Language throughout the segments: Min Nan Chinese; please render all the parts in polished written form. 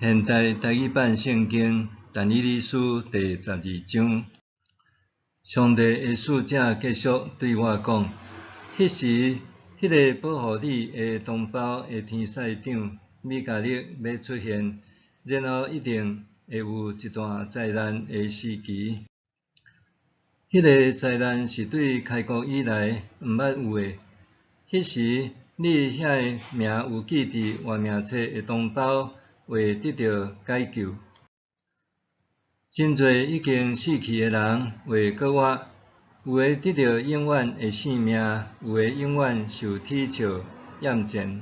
現代台語版聖經但以理書第十二章，上帝的使者繼續對我講：彼時，彼个保護你的同胞的天使長米迦勒欲出現，然後一定會有一段災難的時期。彼个災難是對開國以來毋捌有的。彼時，你遐个名有記佇活命冊的同胞會得著解救。真濟已經死去的人會閣活，有的得著永遠的性命，有的永遠受恥笑厭賤。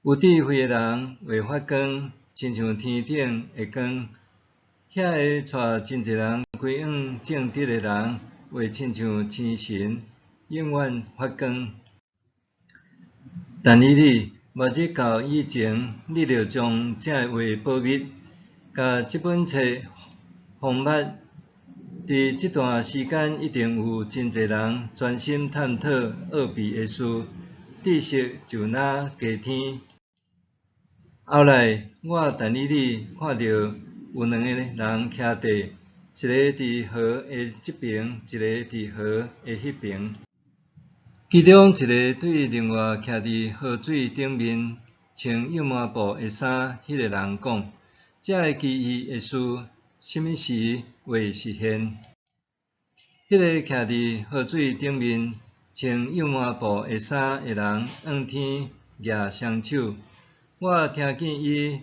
有智慧的人會發光，親像天頂的光；遐个帶真濟人歸向正直的人，會親像星辰，永遠發光。但以理，末日到以前，你著將這話保密，共這本冊封密。佇這段時間，一定有真濟人專心探討奧秘的事，知識就若加添。後來，我但以理看著有兩个人徛佇，一个佇河的這爿，一个佇河的彼爿。其中一个對另外徛佇河水頂面穿幼麻布的衫彼个人講：這个奇異的事，啥物時會實現？彼個徛佇河水頂面穿幼麻布的衫的人，向天舉雙手。我聽見伊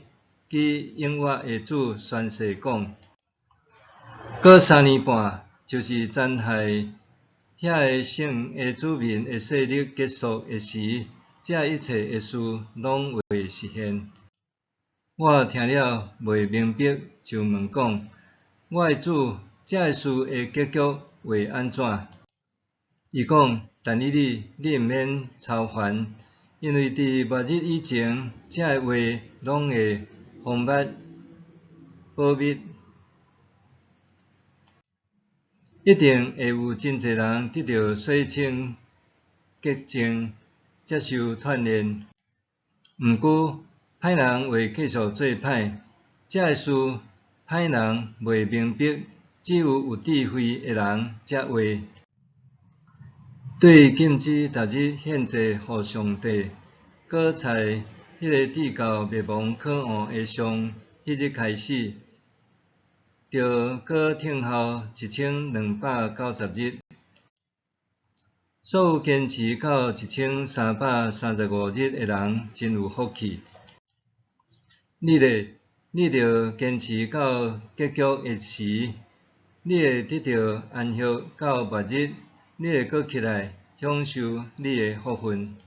舉永活的主宣誓講：閣三年半，就是殘害遐个聖的子民的勢力結束的時，這一切的事攏會實現。我聽了袂明白，就問講：我的主，這个事的結局會按怎？伊講：但以理，你毋免操煩，因為佇末日以前，這个話攏會封密保密，一定會有真濟人得著洗清潔淨，接受鍛鍊。毋過，歹人會繼續做歹，這个事歹人袂明白，只有有智慧的人才會。對禁止逐日獻祭予上帝，閣在彼个至到滅亡可惡的上彼日開始，著閣等候1290日。所有堅持到1335日的人，真有福氣。你咧，你著堅持到結局的時，你會得著安息到末日，你會閣起來享受你的福分。